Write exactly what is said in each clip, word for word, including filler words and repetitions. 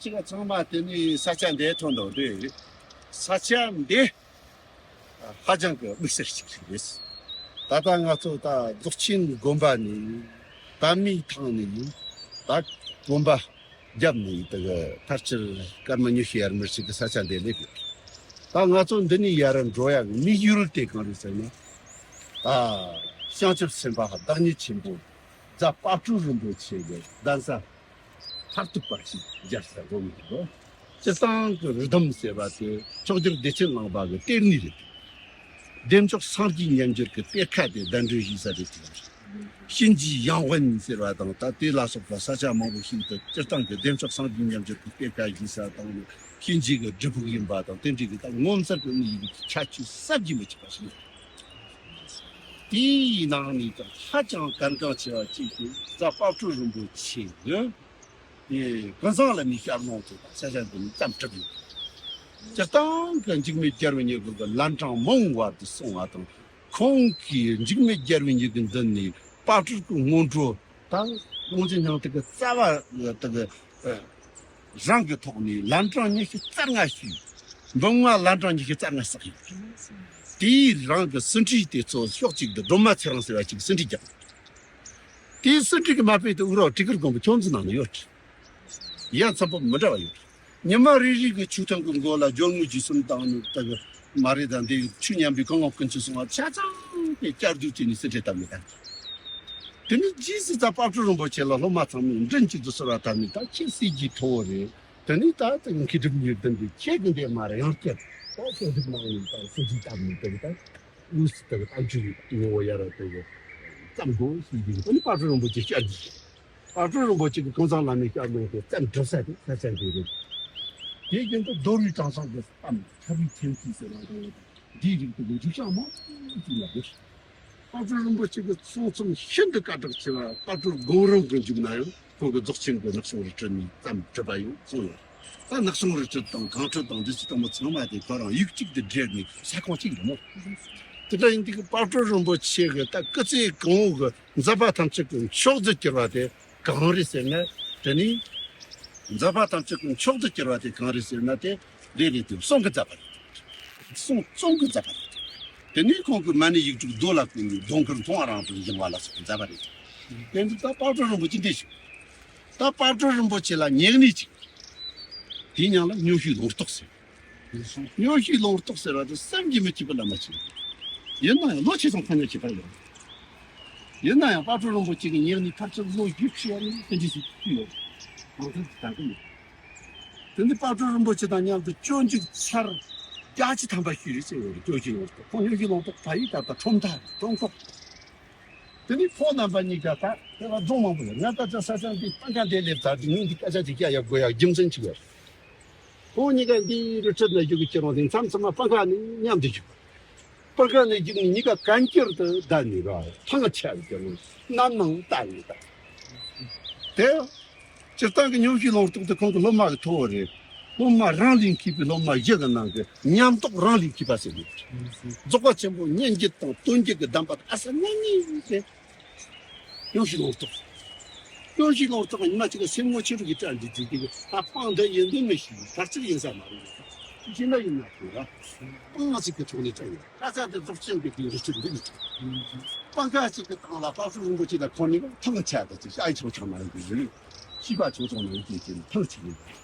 ཅིག་ཚང་མ་དེ་ནས་ས་ཆ་འདི་ཐོན་འདུག་དེ། ས་ཆ་འདི་ཧ་ཅང་གི་དམིགས་བསལ་ཞིག་རེད། ད་ལྟ་ང་ཚོ་ད་རྫོགས་ཆེན་དགོན་པ་ནས་པདྨའི་ཐང་ནས་ད་གོམ་པ་བརྒྱབ་ནས་དེ་གི་ཕལ་ཆེར་སྐར་མ་ཉི་ཤུ་ཡར་མར་ཞིག་གི་ས་ཆ་འདི་སླེབས་ཡོད། ད་ང་ཚོ་འདི་ནས་ཡར་འགྲོ་ཡག་གི་དམིགས་ཡུལ་དེ་གང་རེད་ཟེར་ན། ད་བྱང་ཆུབ་སེམས་དཔའ་བདག་ཉིད་ཆེན་པོ་རྫ་དཔལ་སྤྲུལ་རིན་པོ་ཆེ་གི་གདན་ས་མཐར་ཐུག་པ་ཞིག་མཇལ་ས་དགོས་མི་འདུག་སྤྱིར་བཏང་གི་རི་དམ་ཟེར་བ་དེ་མཆོག་གྱུར་བདེ་ཆེན་གླིང་པ་གི་གཏེར་གནས་རེད། བདེ་མཆོག་སངས་རྒྱས་མཉམ་སྦྱོར་གྱི་གཏེར་ཁ་དེ་གདན་འདྲེན་ཞུས་ས་རེད་དེ། གཤིན་རྗེའི་ཡང་དབེན་ཟེར་བ་དང་ད་དེ་ལ་སོགས་པ་ས་ཆ་མང་པོ་ཞིག་ཏུ་སྤྱིར་བཏང་གི་བདེ་མཆོག་སངས་རྒྱས་མཉམ་སྦྱོར་གྱི་གཏེར་ཁ་ཞུས་ས་དང་གཤིན་རྗེ་གི་སྒྲུབ་ཕུག་ཡིན་པ་དང་དེ་འདྲའི་གི་ད་ངོ་མཚར་གྱི་གནས་ཡིན་ཁྱད་ཆོས་ཟབ་རྒྱས་མི་ཆེ་བ་ཞིག་ཡོད། དེའི་ནང་ནས་ཀྱང་ཧ་ཅང་གལ་འགངས་ཆེ་བ་གཅིག་དེ་རྫ་དཔལ་སྤྲུལ་རིན་པོ་ཆེ་གི་དེ་ཀུན་བཟང་བླ་མའི་ཞལ་ལུང་དེ་དང་ས་ཆ་འདི་ནས་བརྩམས་གྲུབ་ཡོད། སྤྱིར་བཏང་གི་འཇིགས་མེད་རྒྱལ་བའི་མྱུ་གུ་གི་ལན་གྲངས་མང་བར་དུ་སོང་བ་དང་ཁོང་གིས་འཇིགས་མེད་རྒྱལ་བའི་མྱུ་གུ་འདི་ནས་དཔལ་སྤྲུལ་གྱི་སྔོན་འགྲོ་དང་དབང་ཆེན་སྙིང་ཐིག་གི་རྩ་བ་དེ་གི་རང་གི་ཐོག་ནས་ལན་གྲངས་ཉི་ཤུ་རྩ་ལྔ་ཞུས། འབུམ་ལྔ་ལན་གྲངས་ཉི་ཤུ་རྩ་ལྔ་བསགས་ཡོད། དེའི་རང་གི་ཟིན་བྲིས་དེ་ཚོ་ཕྱོགས་གཅིག་ཏུ་སྒྲོལ་མ་ཚེ་རིང་ཟེར་བ་ཅིག་ཟིན་བྲིས་བརྒྱབ། དེའི་ཟིན་བྲིས་ཀྱི་མ་དཔེ་དེ་དབུ་རོགས་སྤྲུལ་སྐུ་མགོན་པོ་ཁྱོད་ཚོའི་ནང་ན་ཡོད། ཡ་མཚན་པོ་མི་འདྲ་བ་ཡོད། ཉི་མ་རེ་རེ་གི་ཆོས་ཐུན་གྱི་མགོ་ལ་སྦྱོར་དངོས་རྗེས་གསུམ་དང་ནི་ད་གི་མ་རེད་ད་འདི་ཆོས་ཉམས་པའི་གང་བ་ཀུན་སྤྱོད་སོང་བ་ཆ་ཚང་དེ་བསྐྱར་ཟློས་བྱས་ནས་ཟིན་བྲིས་བཏབ་ཡོད་ད། དེ་ནས་རྗེས་སུ་ད་དཔལ་སྤྲུལ་རིན་པོ་ཆེ་ལ་སློབ་མ་ཚང་མས་མགྲིན་གཅིག་ཏུ་གསོལ་བ་བཏབ་ནས་ད་ཁྱེད་སྲས་ཀྱི་ཐོ་བོ་རེད། དེ་ནས་ད་ད་མཁས་གྲུབ་གཉིས་ལྡན་པའི་ཁྱེད་ཀྱི་འདས་མ་རེད་ཡང་བསྐྱར་ད་ཁྱེད་སྒྲུབ་གནང་ནས་ད་སྲས་ཀྱི་བཏབ་ནས་དེ་ད་དངོས་སུ་ད་གི་ད་ཆོས་ཀྱི་ངོ་བོ་ཡར་དེ་གི་བརྩམས་དགོས་ཞེས་ཀྱི་དེ་ནས་དཔལ་སྤྲུལ་རིན་པོ་ཆེ་བསྐྱར་ཟློས། དཔལ་སྤྲུལ་རིན་པོ་ཆེ་གི་ཀུན་བཟང་བླ་མའི་ཞལ་ལུང་དེ་བརྩམས་གྲུབ་ས་དེ་ས་ཆ་འདི་རེད། དེ་བཞིན་དུ་རྡོ་རུའི་དྲང་སྲོང་གི་གཏམ་ཐར་པའི་ཐེམ་སྐས་ཟེར་བ་དང་འདིའི་རིགས་དེ་ལས་རིགས་བྱང་མང་པོ་ཅིག་ཡོད་རེད། དཔལ་སྤྲུལ་རིན་པོ་ཆེ་གི་གསུང་རྩོམ་ཤིན་ཏུ་དཀའ་གྲགས་ཆེ་བ་དཔལ་སྤྲུལ་དགོངས་རིན་གྱི་མཇུག་ན་ཡང་ཁོང་གི་རྫོགས་ཆེན་གྱི་ནག་ཆུང་རི་ཁྲོད་ནས་བརྩམས་གྲུབ་པ་ཡང་གསུངས་ཡོད། ད་ནག་ཆུང་རི་ཁྲོད་དང་གངས་ཁྲོད་དང་འདི་ཚོ་དང་པོ་ཚང་མ་དེ་ཁོ་རང་ཡུག་གཅིག་ཏུ་སྦྲེལ་ནས་ས་ཁོངས་གཅིག་རེད་མོད། དེ་འདྲ་ཡིན་དུས་ཀྱི་དཔལ་སྤྲུལ་རིན་པོ་ཆེ་གི་ད་སྐུ་ཚེ་གང་བོ་གི་མཛད་པ་ཐམས་ཅད་ཀྱི་མཆོག་ཏུ་གྱུར་པ་དེ་གང་རེད་ཟེར་ན། དེ་ནི་མཛད་པ་ཐམས་ཅད་ཀྱི་མཆོག་ཏུ་གྱུར་པ་དེ་གང་རེད་ཟེར་ན་དེ་རེད་རེད་དེ་གསུང་གི་མཛད་པ་རེད། གསུང་རྩོམ་གི་མཛད་པ་རེད། དེ་ནི་ཁོང་གི་མ་ཎི་ཡིག་དྲུག་རྡོ་ལ་བརྐོས་ནས་རྡོ་མཁར་མཐོང་བ་རང་དུ་བཞེངས་པ་ལ་སོགས་པའི་མཛད་པ་རེད། དེ་ཚོ་ད་དཔལ་སྤྲུལ་རིན་པོ་ཆེ་འདི་ཞིག་ད་དཔལ་སྤྲུལ་རིན་པོ་ཆེ་ལ་ཉེ་གནས་ཅིག་དེའི་མྱིང་ལ་སྨྱོ་ཤུལ་ལུང་རྟོགས་ཟེར། སྨྱོ་ཤུལ་ལུང་རྟོགས་ཟེར་བ་དེ་བསམ་གྱིས་མི་ཁྱབ་པའི་བླ་མ་ཞིག་རེད། ཡིན་ན་ཡང་ལོ་ཆེ་ཙམ་ཁ་ཉག་བྱེད་པ་ཡོད། ཡིན་ན་ཡང་དཔལ་སྤྲུལ་རིན་པོ་ཆེ་གི་ཉེ་གནས་ཕལ་ཆེར་ལོ་བཞི་བཅུ་ཡར་ནས་དེ་འདྲ་ཞིག་ཡོད། གང་ཐུབ་ཀྱི་དང་གི་མེད། དེ་ནི་དཔལ་སྤྲུལ་རིན་པོ་ཆེ་དང་མཉམ་དུ་སྤྱོད་འཇུག་ཚར་བརྒྱད་ཅུ་ཐམ་པ་ཞིག་རེད་ཟེར་ཡོད་རེད། སྤྱོད་འཇུག་ཡོད་རེད། ཁོང་སྨྱོ་ཤུལ་ལུང་རྟོགས་ད་ཡིག་ད་ལྟ་ཁྲོམ་ཐག་རེད། ཁྲོམ་ཁོག་དེ་ནས་ཕོ་རྣམ་པ་གཉིས་ཀ་ད་དེ་ལ་རྫོང་མང་པོ་ཡོད། ང་ད་ཆ་ས་ཆ་འདི་སྤང་ཁ་འདི་སླེབས་ཚར་དུས་ངས་འདི་སྐད་ཆ་ཅིག་བཤད་ཡ་དགོས་ཡ་རྒྱུ་མཚན་ཅིག་ཡོད། ཁོང་གཉིས་ཀ་འདི་རི་ཁྲོད་ན་བཞུགས་ཀྱི་ཁྱེད་རང་དེ་མཚམས་མཚམས་མ་སྤང་ཁ་ནས་མཉམ་དུ་བཞུགས། སྤང་ཁ་ནས་བཞུགས་ནས་གཉིས་ཀ་གན་རྐྱལ་དུ་བསྡད་ནས་ར་ཐང་ཆད་ཀྱི་རྣམ་སྣང་ལྟ་ཡིན་ད། དེ། སྤྱིར་བཏང་གི་སྨྱོ་ཤུལ་ལུང་རྟོགས་དེ་ཁོང་གི་སློབ་མ་གི་ཐོ་བོ་རེད། སློབ་མ་རང་ལས་མཁས་པའི་སློབ་མ་བཞི་གི་ནང་གི་ཉམས་རྟོགས་རང་ལས་མཁས་པ་ཟེར་གི། རྫོགས་པ་ཆེན་པོ་སྙན་བརྒྱུད་དང་དོན་བརྒྱུད་ཀྱི་གདམས་པ་དེ་ཨ་ས་ཉན་ཉན་ཟེར། སྨྱོ་ཤུལ་ལུང་རྟོགས། སྨྱོ་ཤུལ་ལུང་རྟོགས་ཉི་མ་གཅིག་གི་སེམས་ངོ་ཆེ་རུ་གི་བཀྲ་འདི་འདི་འདི་གི་ད་སྤང་འདི་ཡིན་འདི་མི་ཤེས་ཕར་ཚུར་ཡིན་ས་མ་རེད། ཅི་འདྲ་ཡིན་ན་དེ་ར་སྤང་ང་ཅིག་གི་ཐོག་ནས་བཀྲ་ཡིན། ཁ་ཚ་དེ་རྫོགས་ཆེན་གྱི་དེ་རི་ཁྲོད་འདི་གི་སྤང་ཁ་ཅིག་གི་སྟེང་ལ་དཔལ་སྤྲུལ་རིན་པོ་ཆེ་དང་ཁོང་གཉིས་ཀ་ཐང་ཆད་དེ་ཅིག་ཤ་ཡི་ཆོག་ཆོག་མ་ཡིན་གི་ཡིན། ཤི་པ་ཆོག་ཆོག་མ་ཡིན་གི་ཅིག་ཐང་ཆད་ཡིན།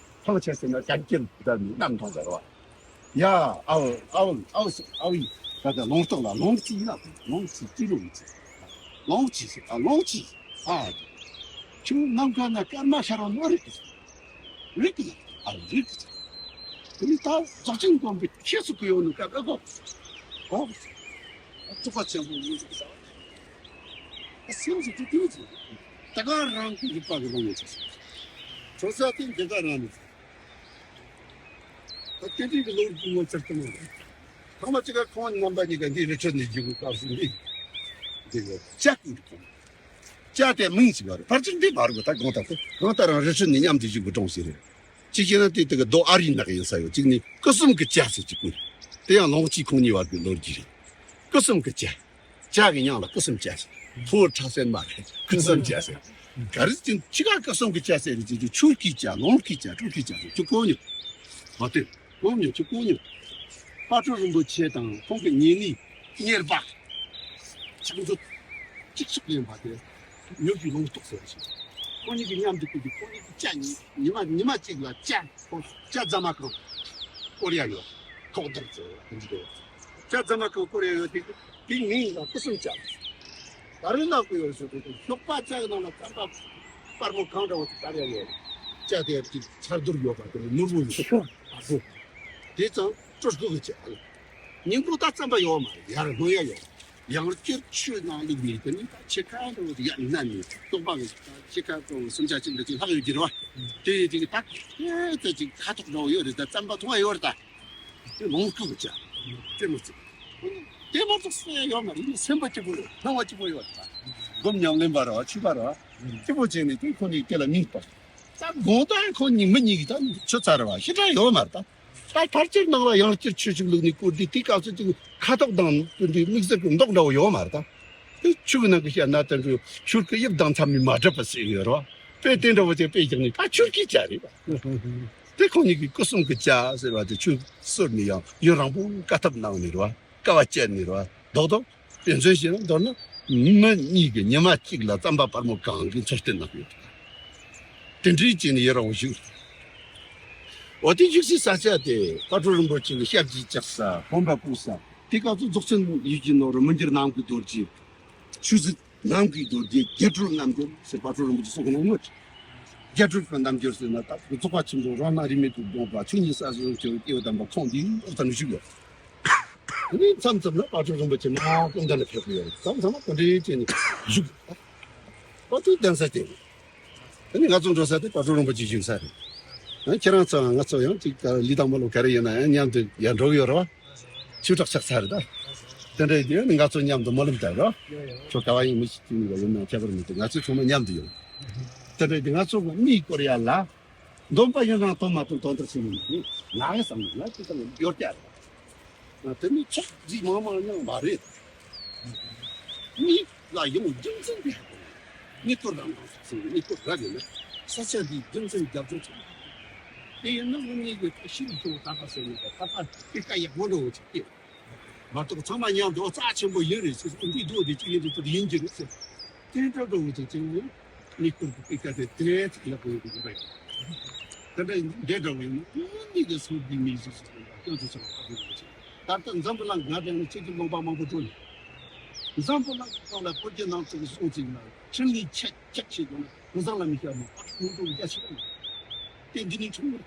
ཐང་ཆད་ཟེར་ན་གན་རྐྱལ་བསྡད་ནས་གནམ་མཐོང་ཟེར་བ། ཡ། ཨའོ་ཨའོ་ཨའོ་ཟེར་ཨའོ་ཡིན། ད་ལྟ་ལུང་རྟོགས་ལ་ལུང་རྩིས་ཡིན་ན་ལུང་རྩིས་རྩིས་ལུང་རྩིས། ལུང་རྩིས་ཟེར་ཨ་ལུང་རྩིས་ཨ། ཁྱོད་ནམ་མཁའ་ན་སྐར་མ་ཤར་བ་ནོར་རིག་གི་རིག་གི་ཨ་རིག་གི། དེ་ནི་ད་རྫོགས་ཆེན་དགོན་པའི་ཁྱེད་སུ་གི་ཡོད་ནི་ཀ་ཀ་གོ། གོ། བཙོག་པ་ཆེན་པོ་ཡིན་ཟིག་ད། སེམས་སུ་དེ་དུས་ད་ག་རང་གི་རིག་པ་གི་ལུང་ཡོད་ཚེ། ཁྱོད་ས་དེ་འདི་ག་རང་ནི། ད་སྐད་འཕྲིན་གྱི་ལོ་རྒྱུས་ངོ་མཚར་དུ་མ་རེད། ཐོག་མ་གཅིག་ག་ཁོང་རྣམ་པ་གཉིས་ཀ་འདི་རི་ཁྲོད་ནས་རྒྱུག་པའི་སྐབས་སུ་འདི། འདི་གི་ལྕགས་ཀྱི་ཁོང་། ལྕགས་དེ་མིང་ཞིག་ཡོད་རེད། ཕལ་ཆེར་འདི་མ་རེད་གོ། ད་གང་ལྟར་གང་ལྟར་རང་རི་ཁྲོད་ནས་མཉམ་དུ་རྒྱུག་པའི་གྲོང་ཞིག་རེད། གཅིག་བྱས་ན་དེ་དེ་གི་རྡོ་ཨ་རིའི་ནགས་ཡིན་ས་ཡོད། གཅིག་ནི་སྐུ་གསུམ་གྱི་ལྕགས་ཟེར་གཅིག་པུ་རེད། དེ་ཡང་ལུང་གཅིག་ཁོང་གཉིས་བར་གྱི་ལོ་རྒྱུས་རེད། སྐུ་གསུམ་གྱི་ལྕགས། ལྕགས་ཀྱི་མྱིང་ལ་སྐུ་གསུམ་ལྕགས་ཟེར། ཕོ་བྲང་སེམས་མ་རེད། སྐུ་གསུམ་ལྕགས་ཟེར། ག་རེ་ཅིག་ཅི་ག་སྐུ་གསུམ་གྱི་ཇ་ཟེར་རེད་ཅིག་ཆུ་སྐྱེས་ཇ་ལོང་སྐྱེས་ཇ་གྲུ་སྐྱེས་ཇ་ཟེར་ཆུ་ཀོ་ཉོ། མ་ཏེ་ཀོ་ཉོ་ཆུ་ཀོ་ཉོ། དཔལ་སྤྲུལ་རིན་པོ་ཆེ་དང་ཁོང་གི་ཉེ་གནས་གཉེར་པ། ཕྱག་མཛོད་གཅིག་ཆགས་ཡིན་པ་དེ་ཉོ་རྒྱུ་ལོང་རྟོགས་ཟེར་ཞིག་ཁོང་གཉིས་ཀྱི་མཉམ་དུ་ཕུད་དུས་ཁོང་གཉིས་ཀྱི་ཇ་ཉི་ཉི་མ་ཉི་མ་གཅིག་ལ་ཇ་ཁོང་ཇ་རྫ་མ་གང་སྐོར་ཡ་ཡོད། ཐོག་དར་ཟེར་བ་དེ་འདྲ་ཡོད། ཇ་རྫ་མ་གང་སྐོར་ཡ་ཡོད་དེ་དེའི་མིང་ལ་སྐུ་གསུམ་ཇ། ད་རེས་ནག་པོ་ཡོད་ཟེར་དུས་ཞོགས་པ་ཇ་གི་ནང་ལ་རྩམ་པ་སྤར་མོ་གང་འདྲ་བ་དེ་དར་ཡ་ཡོད། ཇ་དེ་ཡར་གྱི་ཆར་རྡུལ་ཡོད་པ་དེ་ནི་ནོར་བུ་ཡོད་པ་སོ། དེ་ཙང་སྤྲོ་སྒུག་གི་ཇ། ཉིན་གུང་ད་རྩམ་པ་ཡོད་མ་རེད། ཡར་སྣོན་ཡ་ཡོད། ཡང་བསྐྱར་ཆུ་ནང་བླུགས་ནས་དེ་ནི་ད་ཕྱེད་ཀ་འདྲ་བོ་དེ་ཡར་མནན་ནས་རྟོག་པ་གི་ད་ཕྱེད་ཀ་གང་སུམ་ཆ་གཅིག་འདྲ་ཅིག་ལྷག་ཡོད་ཀྱི་རེད་བ། དེ་ཡི་དེ་གི་ད་ཨེ་ད་ཅིག་ཁ་ཐོག་འདྲ་བོ་ཡོད་རེད། ད་རྩམ་པ་འཐུང་ཡ་ཡོད་རེད་ད། དེ་ལོངས་སྐུ་གི་ཇ། དེ་མ་ཚིག་དེ་མ་གཏོགས་སེ་ཡོད་མ་རེད། སེམས་པ་སྐྱིད་པོ་ཡོད། སྣང་བ་སྐྱིད་པོ་ཡོད་རེད་ད། སྒོམ་ཉམས་ལེན་པ་རེད་བ། ཆོས་པ་རེད་བ། སྐྱིད་པོ་བྱས་ནས་དེ་ཁོ་གཉིས་སྐེ་ལ་མིག་སྤར། ད་དགོང་དག་ཁོ་གཉིས་མི་གཉིས་ཀྱིས་ད་ཆུ་ཚ་རེད་བ། ཞེ་དྲག་ཡོད་མ་རེད་ད། ད་ཕར་ཆེར་ནང་ལ་ཡང་བསྐྱར་ཆུ་ཞིག་བླུགས་ནས་བསྐོར་དུས་དེའི་སྐབས་སུ་ཅིག་ཁ་དོག་དང་བསྟུན་དུས་དམིགས་བསལ་གྱི་མདོག་འདྲ་བོ་ཡོད་མ་རེད་ད། དེ་ཆུ་གི་ནང་གི་བཤད་ན་དེ་འདྲ་ཆུ་གི་དབྱིབས་དང་མཚམས་མི་མ་འདྲ་བ་ཟེར་ཡོད་རེད་བ། དཔེ་དེ་འདྲ་བོ་ཅིག་དཔེ་བཞག་ནས་ད་ཆུ་སྐྱེས་ཇ་རེད་བ། དེ་ཁོང་གཉིས་ཀྱིས་སྐུ་གསུམ་གྱི་ཇ་ཟེར་བ་དེ་ཆུ་གསོལ་ནས་ཡང་ཡུན་རིང་པོ་དཀའ་ཐུབ་གནང་ནས་རེད་བ། དཀའ་བ་སྤྱད་ནས་རེད་བ། རྡོག་རྡོག་དཔེ་མཚོན་བྱས་ན་མདོར་ན་མི་གཉིས་ཀྱིས་ཉི་མ་གཅིག་ལ་རྩམ་པ་སྤར་མོ་གང་གི་འཚོ་རྟེན་གནང་ཡོད། དེ་འདྲའི་བྱས་ནས་ཡུན་རིང་པོ་བཞུགས། འོ་དེ་བཞུགས་སའི་ས་ཆ་དེ་དཔལ་སྤྲུལ་རིན་པོ་ཆེ་གི་ཞབས་ཀྱིས་བཅགས་ས་དགོན་པ་བསྐོར་ས་དེ་སྐབས་སུ་རྫོགས་ཆེན་ཡིད་ཀྱི་ནོར་བུ་མི་འགྱུར་ནམ་མཁའི་རྡོ་རྗེ། ཆོས་སྲིད་ནམ་མཁའི་རྡོ་རྗེ། རྒྱ་གྲོལ་རྣལ་འབྱོར་ཟེར་དཔལ་སྤྲུལ་རིན་པོ་ཆེ་གསུང་གི་ནང་ངོ་། རྒྱ་གྲོལ་གྱི་རྣལ་འབྱོར་ཟེར་ན་ད་རྫོགས་པ་ཆེན་པོ་རང་སྣང་རིས་མེད་དུ་སྒོམ་པ་ཆོས་ཉིད་གསལ་སོ་སྐྱེ་བོ་དམ་པ་ཁོང་འདིའི་འོག་ཏུ་བཞུགས་ཡོད། དེ་ནས་མཚམས་མཚམས་ལ་དཔལ་སྤྲུལ་རིན་པོ་ཆེ་མར་སྐུ་མདུན་ལ་ཕེབས་ཀྱི་ཡོད་རེད། མཚམས་མཚམས་ལ་གོ་འདྲེ་བྱས་ནས་བཞུགས་ཡོད། ཨོ་དེ་གདན་ས་དེ། དེ་ནས་ང་ཚོ་འགྲོ་ས་དེ་དཔལ་སྤྲུལ་རིན་པོ་ཆེ་བཞུགས་ས་རེད། ཨ་ཁྱེད་རང་ཚོ་ང་ཚོ་ཡང་ཅིག་ལི་དང་མ་ལོ་ག་རེ་ཡིན་ན་ཡང་མཉམ་དུ་ཡར་འགྲོ་གི་ཡོད་རེད་བ། ཆུ་བྲག་ཆགས་ཚར་རེད་ད། དེ་འདྲ་ཡིན་དུས་ང་ཚོ་མཉམ་དུ་སྨོན་ལམ་བཏབ་རོགས། ཁྱོད་ག་བ་ཡིན་མི་ཞིག་ཅིག་ཡིན་པ་ཡིན་ན་ཁྱད་པར་མི་འདུག་ང་ཚོ་ཚང་མ་མཉམ་དུ་ཡོང་། དེ་འདྲ་ཡིན་དུས་ང་ཚོ་གི་མིའི་སྐོར་ཡ་ལ། འདོན་པ་ཡིན་རང་དོན་མ་དོན་དོན་ལྟར་ཕྱིན་ནས་ང་ཡི་བསམ་ན་ཅི་ཙམ་ཡོད་ཀྱང་རེད། དེ་ནི་ཕྱོགས་རྫིག་མང་མང་ཡང་མ་རེད། མི་ལ་ཡང་རྒྱུ་མཚན་དེ་ཧ་གོ་ནས་མི་སྐོར་རང་རང་སོགས་ཟེར་ནས་མི་སྐོར་རབ་ཡོད་ན་ས་ཆ་འདིའི་རྒྱུ་མཚན་རྒྱབ་ལྗོངས་ཚང་མ། དེ་ཡིན་ན་ང་གཉིས་ཀྱི་ད་ཤི་རུ་སོང་ད་ལྟ་ཟེར་ནས་ད་ལྟ་དེ་ཀ་ཡག་པོ་འགྲོ་བ་ཅིག་སྐྱེས། མ་གཏོགས་ཚང་མ་མཉམ་དུ་ཨོ་རྩ་ཆེན་པོ་ཡིན་རེད་ཟེར་འདི་འདུག་འདི་གཅིག་ཡིན་འདི་ཚོ་ཡིན་གྱི་རེད་ཟེར། དེ་འདྲ་འགྲོ་བ་ཅིག་ཅིག་ཡིན། མི་སྐོར་གྱི་དཔེ་ཀ་དེ་དེ་ཚིག་ལ་གོ་ཡོད་པའི་རེད། དེ་འདྲ་འདི་འདྲ་བ་ཡིན་ན་ཨོ་མི་གི་སོང་འདི་མི་ཟིག་ཟིག་ལ་སྐྱོན་དུ་སོང་བ་ཡོད་ཅིག་ད་ལྟ་འཛམ་བུ་གླིང་ང་དྲན་ནས་ཁྱེད་ཀྱི་ལུང་པ་མང་པོ་འགྲོ་ཡིན། འཛམ་བུ་གླིང་གི་ཐོག་ལ་བོད་ཀྱི་ནང་ཚོགས་སོང་ཅིག་ལ་ཁྲིམས་ནི་ཆད་ཆད་བྱེད་དགོས་ན་ཧུན་སང་ལ་མི་བྱ་མ་ཨ་ཁུ་ཁོང་ཚོ་རྒྱ་ཆེ་བ་ཡིན། དེ་འདི་ནི་ཆུང་ངུ།